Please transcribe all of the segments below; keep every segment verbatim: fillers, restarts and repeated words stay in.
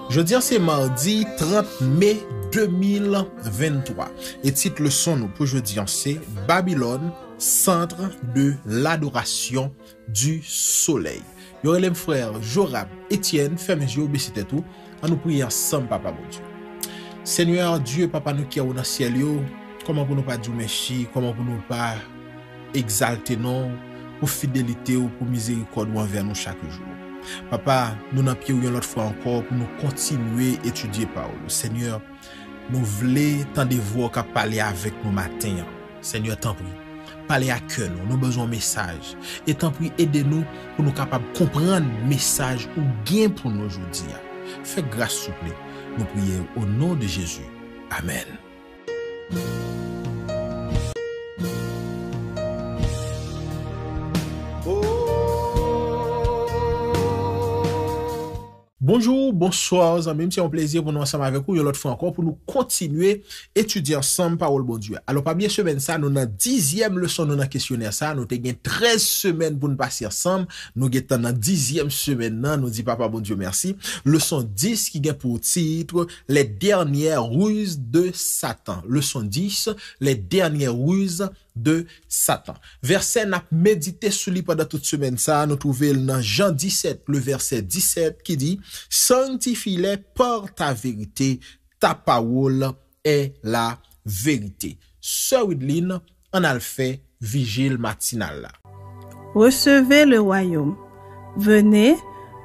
Jodi an se madi trant me de mil venntwa, e tit leson nou pou jodi an se Babilòn, centre de l'adoration du soleil. Yo rele m frè Jorab Etienne, fèmen je w, bese tèt ou, ann nou priye ansanm, Papa Bondye. Senyè Dye, Papa nou ki anwo nan syèl yo, kòman pou nou pa di w mèsi, kòman pou nou pa egzalte non w pou fidelite w, pou mizerikòd ou anvè nou chak jou. Papa, nou nan pye w yon lòt fwa ankò pou nou kontinye etidye pawòl ou. Senyè, nou vle tande vwa w k ap pale avèk nou maten an. Senyè, tanpri, pale a kè nou. Nou bezwen yon mesaj. E tanpri, ede nou pou nou kapab konprann mesaj ou gen pou nou jodi a. Fè gras, souple. Nou priye o non de Jezi. Amèn. Bonjou, bonswa, zanmi m. Se yon plezi pou nou ansanm avèk ou yon lòt fwa ankò pou nou kontinye etidye ansanm pawòl Bondye. Alò, pa bliye semèn sa, nou nan dizyèm leson nou nan kesyonè sa. Nou te gen trèz semèn pou n pase ansanm. Nou gentan nan dizyèm semèn nan. Nou di Papa Bondye mèsi. Leson dis ki gen pou tit Les dernières ruses de Satan. Leson dis, Les dernières ruses de Satan. Vèsè n ap medite sou li pandan tout semèn sa a, nou twouve l nan Jan disèt, le vèsè disèt, ki di, Sanctifie-les par ta vérité, ta parole est la vérité. Sè Widline, ann al fè vijil matinal la. Recevez le royaume. Venez,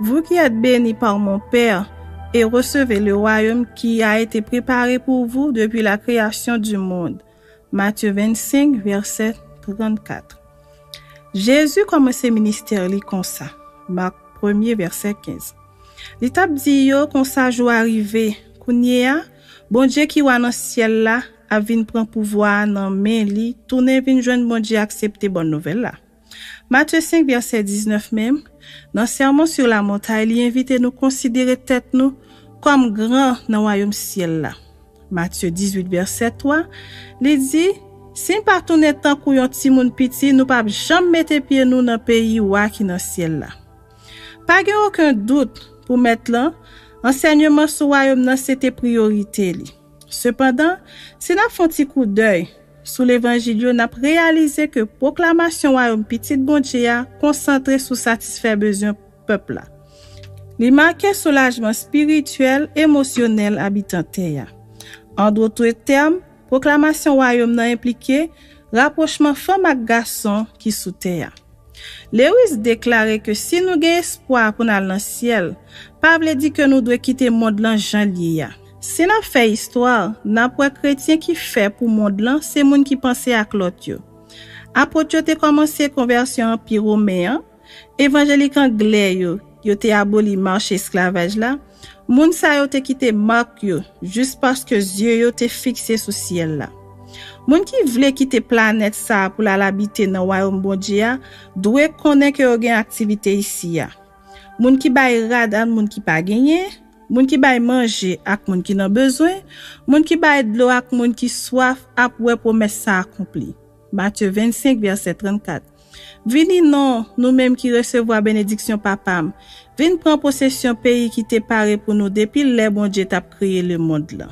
vous qui êtes bénis par mon Père, et recevez le royaume qui a été préparé pour vous depuis la création du monde. Matye vennsenk, vèsè trannkat. Jezi kòmanse ministè li konsa, Mak premye, vèsè kenz. Li t ap di yo konsa jou a rive, kounye a, Bondye ki wa nan syèl la ap vin pran pouvwa a nan men li, tounen vin jwenn Bondye aksepte bòn nouvèl la. Matye senk, vèsè diznèf menm, nan Sermon sur la Montagne, li envite nou konsidere tèt nou kòm gran nan wayòm syèl la. Matye dizuit, vèsè twa, li di, Si n pa tounen tankou yon timoun piti, nou p ap janm mete pye nou nan peyi Wa ki nan syèl la. Pa gen okenn dout, pou Mèt lan, ansèyman sou Wayòm nan se te priyorite li. Sepandan, si n ap fè yon ti koudèy sou Levanjil yo, n ap reyalize ke pwoklamasyon Wayòm Pitit Bondye a konsantre sou satisfè bezwen pèp la. Li make soulajman espirityèl, emosyonèl abitan tè a. An dòt tèm, pwoklamasyon Wayòm nan enplike rapwochman fanm ak gason ki sou tè a. Lewis deklare ke si nou gen espwa pou n al nan syèl, pa vle di ke nou dwe kite mond lan jan l ye a. Si n ap fè istwa, n ap wè kretyen ki fè pou mond lan se moun ki panse ak lòt yo. Apot yo te kòmanse konvèsyon Anpi Women an, evanjelik anglè yo, yo te aboli mache esklavaj la, moun sa yo te kite mak yo jis paske zye yo te fikse sou syèl la. Moun ki vle kite planèt sa a pou l al abite nan Wayòm Bondye a dwe konnen ke yo gen aktivite isi a. Moun ki bay rad a moun ki pa genyen, moun ki bay manje ak moun ki nan bezwen, moun ki bay dlo ak moun ki swaf ap wè pwomès sa akonpli. Matye vennsenk, vèsè trannkat. Vini non, nou menm ki resevwa benediksyon Papa m, vin pran posesyon peyi ki te pare pou nou depi lè Bondye t ap kreye lemonn lan.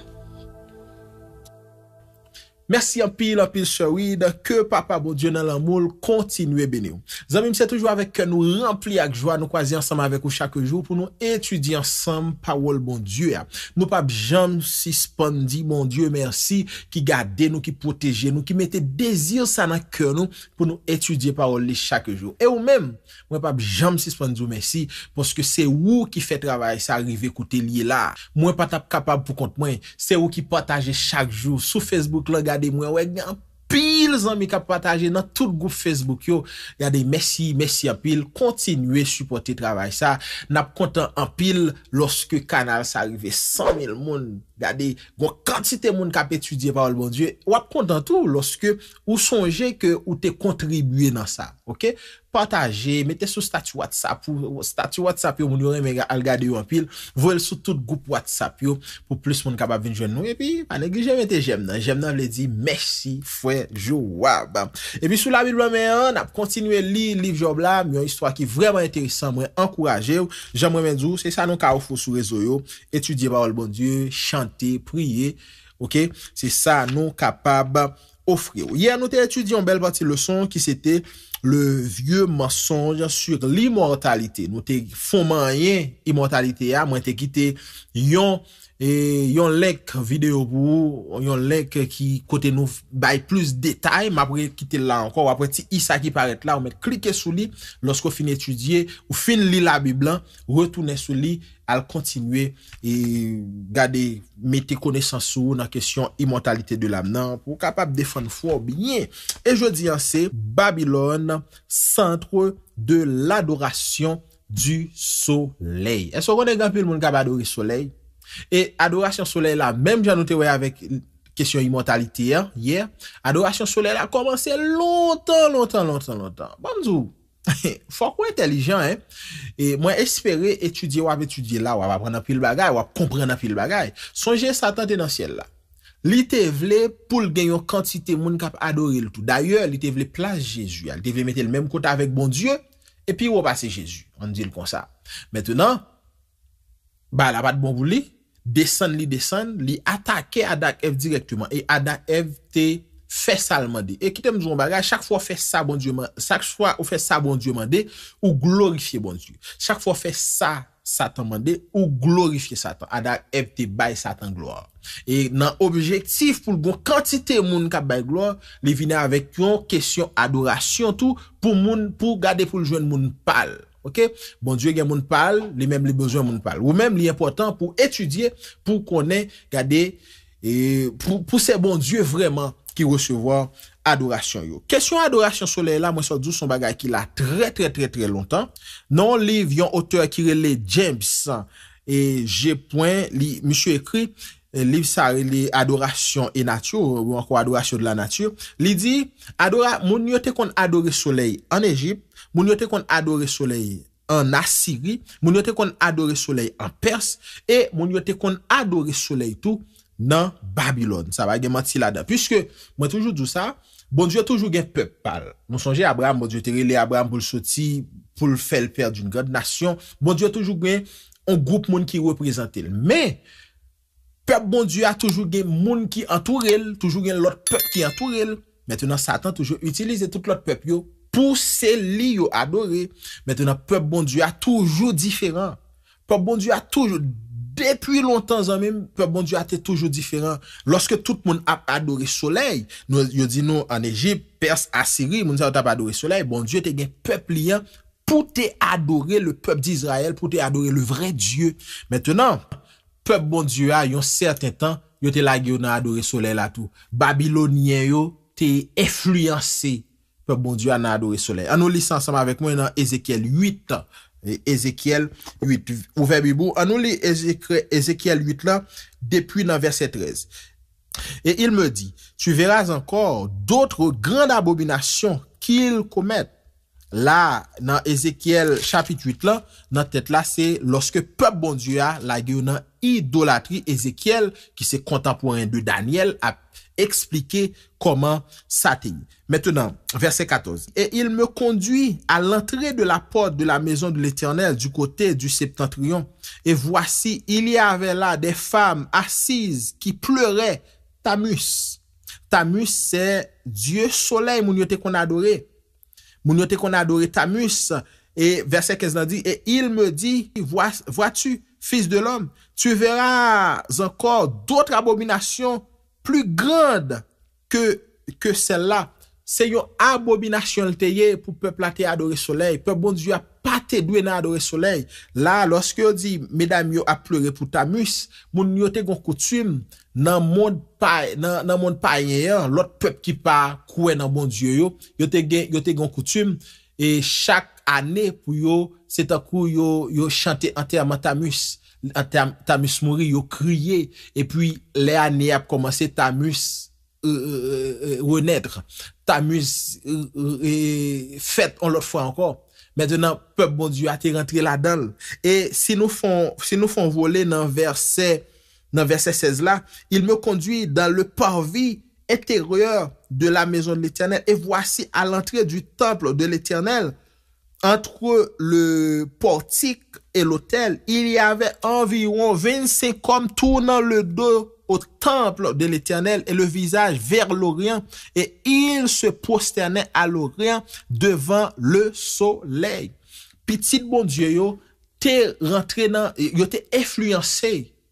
Mèsi anpil, anpil, Sè Wid. Ke Papa Bondye nan lanmou l kontinye beni w. Zanmi m, se toujou avèk kè nou ranpli ak jwa nou kwaze ansanm avèk ou chak jou pou nou etidye ansanm pawòl Bondye a. Nou p ap janm sispann di Bondye mèsi ki gade nou, ki pwoteje nou, ki mete dezi sa nan kè nou pou nou etidye pawòl li chak jou. E ou menm, mwen p ap janm sispann di w mèsi, paske se ou ki fè travay sa rive kote l ye la. Mwen pa t ap kapab pou kont mwen. Se ou ki pataje chak jou sou Facebook lan, gade mwen wè gen anpil zanmi k ap pataje nan tout gwoup Facebook yo. Gade, mèsi, mèsi anpil. Kontinye sipòte travay sa. N ap kontan anpil lòske kanal sa rive san mil moun. Gade, gon kantite moun k ap etidye pawòl Bondye. W ap kontan tou lòske ou sonje ke ou te kontribye nan sa, oke? pataje, mete sou stati WhatsApp ou, stati WhatsApp yo, moun yo renmen al gade yo anpil, voye l sou tout gwoup WhatsApp yo pou plis moun kapab vin jwenn nou. Epi pa neglije mete j'aime nan. J'aime nan vle di mèsi frè Joab. Epi sou Labib nan men an, n ap kontinye li liv Jòb la, yon istwa ki vrèman enteresan, mwen ankouraje w. Jan mwen menm di w, se sa nou ka ofri w sou rezo yo, etidye pawòl Bondye, chante, priye, oke? Se sa nou kapab ofri w. Yè nou te etidye yon bèl pati leson ki se te le vieux mensonge sur l'immortalité. Nou te fon manyen imòtalite a, mwen te kite yon e yon link videyo pou ou, yon link ki kote nou bay plis detay, m ap rekite l la ankò, w ap wè ti i sa ki parèt la, ou mèt klike sou li, lòske w fin etidye, ou fin li Labib lan, retounen sou li, al kontinye e gade, mete konesans ou nan kesyon imòtalite de lam nan, pou w kapab defann fwa w byen. E jodi a se Babilòn, centre de l'adoration du soleil. Èske w konnen gen anpil moun k ap adore solèy? E adorasyon solèy la, menm jan nou te wè avèk kesyon imòtalite a yè, adorasyon solèy la kòmanse lontan, lontan, lontan, lontan. Ban m di w, fòk ou entèlijan, en. E mwen espere etidye w ap etidye la, w ap aprann anpil bagay, w ap konprann anpil bagay. Sonje Satan te nan syèl la. Li te vle pou l gen yon kantite moun k ap adore l tou. Dayè, li te vle plas Jezi a. Li te vle mete l menm kote avèk Bondye, e pi wo pase Jezi. Ann di l konsa. Mentnan, bagay la pa t bon pou li. Desann li desann, li atake Adan ak Èv dirèkteman. E Adan ak Èv te fè sa l mande. E kite m di w yon bagay, chak fwa w fè sa Bondye man-, chak fwa ou fè sa Bondye mande, ou glorifye Bondye. Chak fwa w fè sa Satan mande, ou glorifye Satan. Adan ak Èv te bay Satan glwa. E nan objektif pou l gon kantite moun k ap bay glwa, li vini avèk yon kesyon adorasyon tou pou moun, pou gade pou l jwenn moun pa l. Oke? Bondye gen moun pa l, li menm li bezwen moun pa l. Ou menm, li enpòtan pou etidye, pou konnen, gade, e pou, pou se Bondye vrèman ki resevwa adorasyon yo. Kesyon adorasyon solèy la, mwen sot di w se yon bagay ki la trè, trè, trè, trè lontan. Nan yon liv, yon otè ki rele James e G. Pwen, li, misye ekri, e liv sa rele Adoration et Nature, ou ankò Adoration de la Nature. Li di, adora-, moun yo te konn adore solèy an Ejip, moun yo te konn adore solèy an Asiri, moun yo te konn adore solèy an Pès, e moun yo te konn adore solèy tou nan Babilòn. Sa pa gen manti ladan. Piske, mwen toujou di w sa, Bondye toujou gen pèp pa l. Nou sonje Abraram, Bondye te rele Abraram pou l soti, pou l fè l pè d'une grande nation. Bondye toujou gen yon gwoup moun ki reprezante l. Men, pèp Bondye a toujou gen moun ki antoure l, toujou gen lòt pèp ki antoure l. Mentnan, Satan toujou itilize tout lòt pèp yo pou se li yo adore. Mentnan, pèp Bondye a toujou diferan. Pèp Bondye a toujou, depi lontan, zanmi m, pèp Bondye a te toujou diferan. Lòske tout moun ap adore solèy, nou, yo di nou an Ejip, Pès, Asiri, moun sa yo t ap adore solèy, Bondye te gen pèp li an pou te adore le peuple d'Israël, pou te adore le vrai Dieu. Mentnan, pèp Bondye a, yon sèten tan, yo te lage yo nan adore solèy la tou. Babilonyen yo te enfliyanse pèp Bondye a nan adore solèy. An nou li sa ansanm avèk mwen nan Ezekyèl uit. E, Ezekyèl uit. Ouvè Bib ou. An nou li Ezekye-, Ezekyèl uit la, depi nan vèsè trèz. Et il me dit, tu verras encore d'autres grandes abominations qu'ils commettent. La, nan Ezekyèl chapit uit la, nan tèt la, se lòske pèp Bondye a lage yo nan idolatri. Ezekyèl, ki se kontanporen de Danyèl, ap eksplike kòman sa te ye. Mentnan, vèsè katòz. Et il me conduit à l'entrée de la porte de la maison de l'Éternel du côté du septentrion. Et voici, il y avait là des femmes assises qui pleuraient Tamus. Tamus, se dye solèy moun yo te konn adore. Moun yo te konn adore Tamus. E vèsè kenz lan di, et il me dit, vois, vois-tu, fils de l'homme, tu verras encore d'autres abominations plus grandes que, que celles-là. Se yon abominasyon l te ye pou pèp la te adore solèy. Pèp Bondye a pa te dwe nan adore solèy. La, lòske yo di medam yo ap plere pou Tamus, moun yo te gon koutim nan mond pa, nan, nan mond payen an, lòt pèp ki pa kwè nan Bondye yo, yo te gen, yo te gon koutim, e chak ane pou yo, se tankou yo, yo chante antèman Tamus, antè-, Tamus mouri, yo kriye, epi lè ane ap kòmanse, Tamus euh, euh, euh, renaître. Tammuz euh, euh, euh, fèt yon lòt fwa ankò. Mentnan, pèp Bondye a te rantre ladan l. E si nou fè yon, si nou fè yon vole nan vèsè, nan vèsè sèz la, il me conduit dans le parvis intérieur de la maison de l'Éternel. Et voici, à l'entrée du temple de l'Éternel, entre le portique et l'autel, il y avait environ vingt-cinq hommes tournant le dos au temple de l'Éternel et le visage vers l'Orient, et ils se prosternaient à l'Orient devant le soleil. Pitit Bondye yo te rantre nan, yo te enfliyanse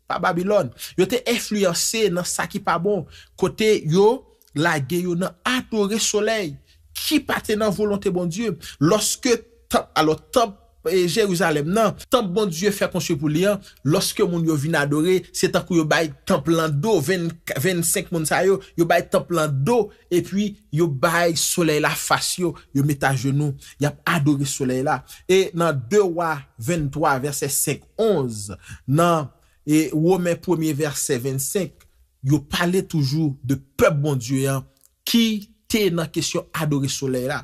pa Babilòn. Yo te enfliyanse nan sa ki pa bon, kote yo lage yo nan adore solèy, ki pa te nan volonte Bondye. Lòske tanp, alò, tanp e Jerizalèm nan, tanp Bondye fè konstwi pou li an, lòske moun yo vin adore, se tankou yo bay tanp lan do, venn, vennsenk moun sa yo, yo bay tanp lan do, epi yo bay solèy la fas yo, yo met ajenou, y ap adore solèy la. E nan de Wa venntwa, vèsè senk, onz, nan e Women premye, vèsè vennsenk, yo pale toujou de pèp Bondye an ki te nan kesyon adore solèy la.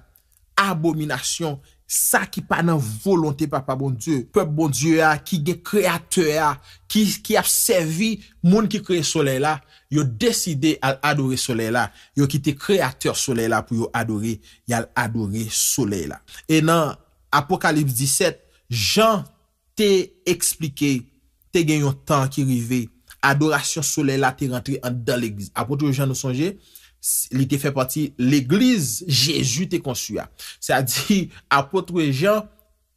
Abominasyon, sa ki pa nan volonte Papa Bondye, pèp Bondye a, ki gen Kreyatè a, ki, ki ap sèvi moun ki kreye solèy la, yo deside al adore solèy la, yo kite Kreyatè solèy la pou yo adore, y al adore solèy la. E nan Apokalips disèt, Jan te eksplike, te gen yon tan ki rive, adorasyon solèy la te rantre anndan legliz. Apot Jan, nou sonje, s- li te fè pati legliz Jezi te konstwi a. Sètadi, Apot Jan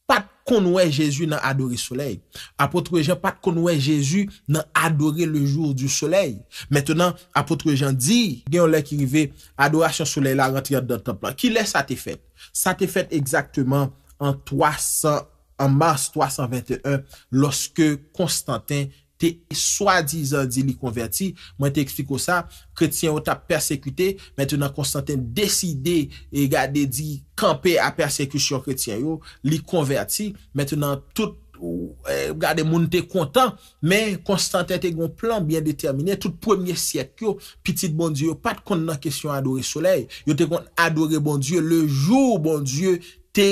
pa t konn wè Jezi nan adore solèy. Apot Jan pa t konn wè Jezi nan adore le jour du soleil. Mentnan, Apot Jan di, gen yon lè ki rive, adorasyon solèy la rantre anndan tanp lan. Ki lè sa te fèt? Sa te fèt egzakteman an twa san, an mas twa san venteyen, lòske Konstanten te swadizan di li konvèti. Mwen te eksplike w sa, kretyen yo t ap pèsekite, mentnan Konstanten deside e gade di kanpe a pèsekisyon kretyen yo, li konvèti. Mentnan tout, e, gade moun te kontan, men Konstanten te gen yon plan byen detèmine. Tout premye syèk yo, pitit Bondye yo pa t konn nan kesyon adore solèy. Yo te konn adore Bondye le jou Bondye te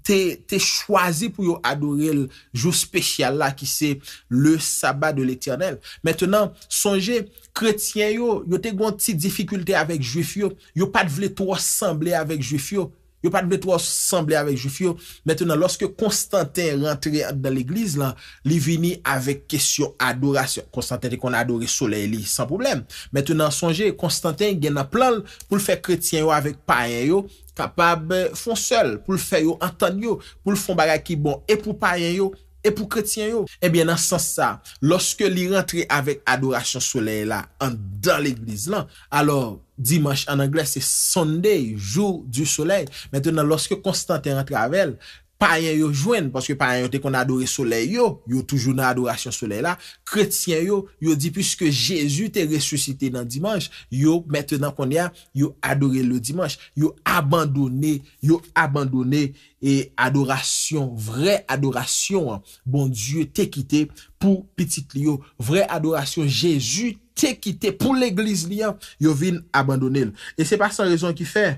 te, te chwazi pou yo adore l jou espesyal la ki se le Saba de Letènèl. Mentnan, sonje, kretyen yo, yo te gen yon ti difikilte avèk Jwif yo. Yo pa t vle twò sanble avèk Jwif yo. Yo pa t vle twò sanble avèk Jwif yo. Mentnan, lòske Konstanten rantre anndan legliz lan, li vini avèk kesyon adorasyon. Konstanten te konn adore solèy li san pwoblèm. Mentnan, sonje, Konstanten gen nan plan l pou l fè kretyen yo avèk payen yo kapab fè yon sèl, pou l fè yo antann yo, pou l fè yon bagay ki bon e pou payen yo, e pou kretyen yo. Ebyen, nan sans sa, lòske li rantre avèk adorasyon solèy la anndan legliz lan, alò, dimanch an anglè se Sunday, jour du soleil. Mentnan, lòske Konstanten rantre avè l, payen yo jwenn, paske payen yo te konn adore solèy yo, yo toujou nan adorasyon solèy la, kretyen yo, yo di, piske Jezi te resisite nan dimanch, yo mentnan kounye a, yo adore le dimanch, yo abandone, yo abandone e adorasyon, vrè adorasyon an Bondye te kite pou pitit li yo, vrè adorasyon Jezi te kite pou legliz li an, yo vin abandone l. E se pa san rezon ki fè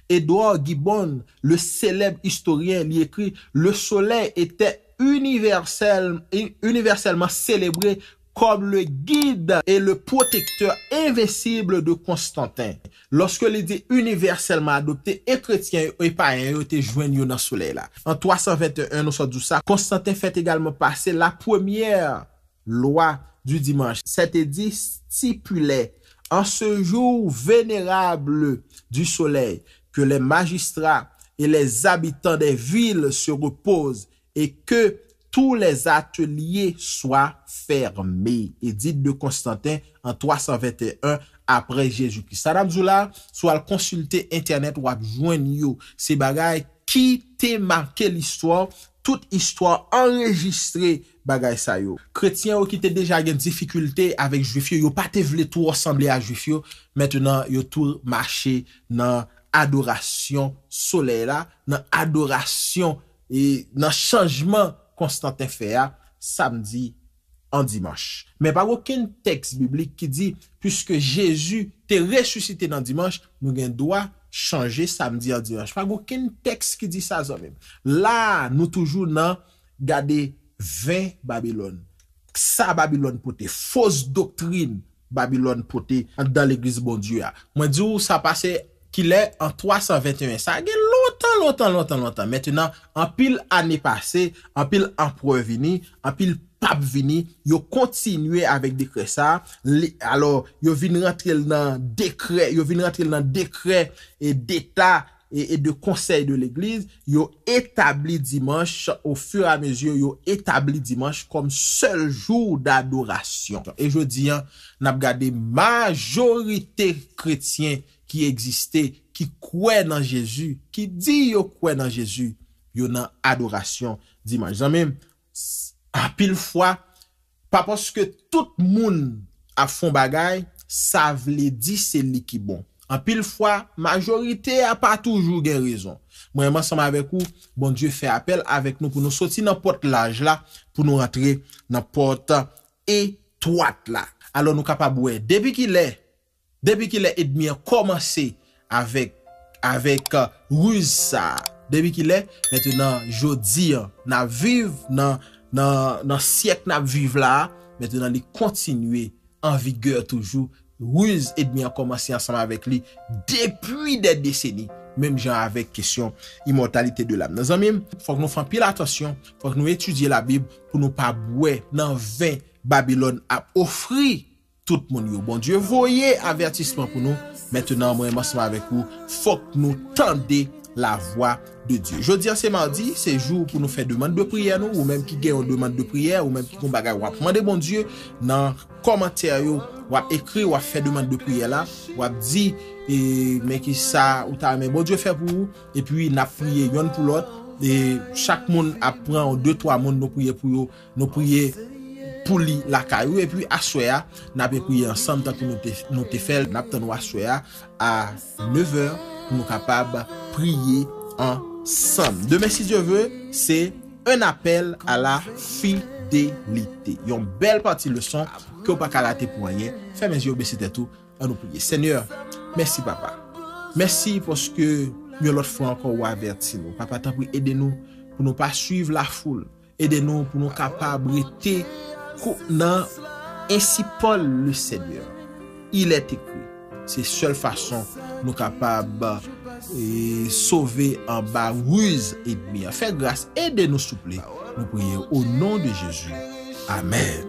Edward Gibbon, le célèbre historien, li ekri, le soleil était universel, universellement célébré comme le guide et le protecteur invincible de Constantin. Lòske li di inivèsèlman adopte, e kretyen yo e payen yo te jwenn yo nan solèy la. An twa san venteyen, nou sot di w sa, Konstanten fèt egalman pase la première loi du dimanche, cet édit stipulait, en ce jour vénérable du soleil, que les magistrats et les habitants des villes se reposent et que tous les ateliers soient fermés. Edit de Constantin an twa san venteyen apre Jezikri. Sa n ap di w la, si w al konsilte entènèt, w ap jwenn yo. Se bagay ki te make listwa, tout istwa anrejistre bagay sa yo. Kretyen yo ki te deja gen difikilte avèk Jwif yo, yo pa te vle twò sanble a Jwif yo, mentnan yo tou mache nan adorasyon solèy la, nan adorasyon e nan chanjman Konstanten fè a, samdi an dimanch. Men pa gen okenn tèks biblik ki di, piske Jezi te resisite nan dimanch, nou gen dwa chanje samdi an dimanch. Pa gen okenn tèks ki di sa, zanmi m. La, nou toujou nan gade ven Babilòn. Sa Babilòn pote, fos doktrin Babilòn pote anndan legliz Bondye a. Mwen di w, sa pase kilè? An twa san venteyen. Sa gen lontan, lontan, lontan, lontan. Mentnan, anpil ane pase, anpil anperè vini, anpil pap vini, yo kontinye avèk dekrè sa. Li- Alò, yo vin rantre l nan dekrè, yo vin rantre l nan dekrè e deta e, e de konsèy de legliz, yo etabli dimanch, au fur et à mesure, yo etabli dimanch kòm sèl jou dadorasyon. E jodi a, n ap gade majorite kretyen ki egziste, ki kwè nan Jezi, ki di yo kwè nan Jezi, yo nan adorasyon dimanch. Zanmi m, s- anpil fwa, pa paske tout moun ap fè yon bagay, sa vle di se li ki bon. Anpil fwa, majorite a pa toujou gen rezon. Mwen menm ansanm avèk ou, Bondye fè apèl avèk nou pou nou soti nan pòt laj la, pou nou rantre nan pòt etwat la. Alò nou kapab wè, depi kilè, depi kilè ènmi an kòmanse avèk, avèk, euh, riz sa a, depi kilè, mentnan, jodi a, n ap viv nan, nan, nan syèk n ap viv la a, mentnan, li kontinye an vigè toujou. Riz ènmi an kòmanse ansanm avèk li depi dè deseni, menm jan avèk kesyon imòtalite de lam nan. Zanmi m, fòk nou fè anpil atansyon, fòk nou etidye Labib pou nou pa bwè nan ven Babilòn ap ofri tout moun yo. Bondye voye avètisman pou nou. Mentnan, mwen menm ansanm avèk ou, fòk nou tande lavwa de Dye. Jodi a se madi, se jou pou nou fè demann de priyè nou. Ou menm ki gen yon demann de priyè, ou menm ki gen yon bagay w ap mande Bondye, nan kòmantè yo, w ap ekri, w ap fè demann de priyè la, w ap di, e, men ki sa ou ta renmen Bondye fè pou ou, epi n ap priye yonn pou lòt, e chak moun ap pran yon de twa moun nou priye pou yo, nou priye pou li lakay ou, epi aswè a, n ap priye ansanm tankou nou te, nou te fè l, n ap tann ou aswè a, a nevè, pou nou kapab priye ansanm. Demen, si Dye ve, se un appel à la fidélité. Yon bèl pati leson ke w pa ka rate pou anyen. Fèmen zye w, bese tèt ou, an nou priye. Senyè, mèsi, Papa. Mèsi paske yon lòt fwa ankò, ou avèti nou. Papa, tanpri, ede nou pou nou pa swiv lafoul. Ede nou pou nou kapab rete kou- nan ainsi parle le Seigneur. Il est écrit. Se sèl fason nou kapab, e, sove anba riz ènmi an. Fè gras, ede nou, souple. Nou priye o non de Jezi. Amèn.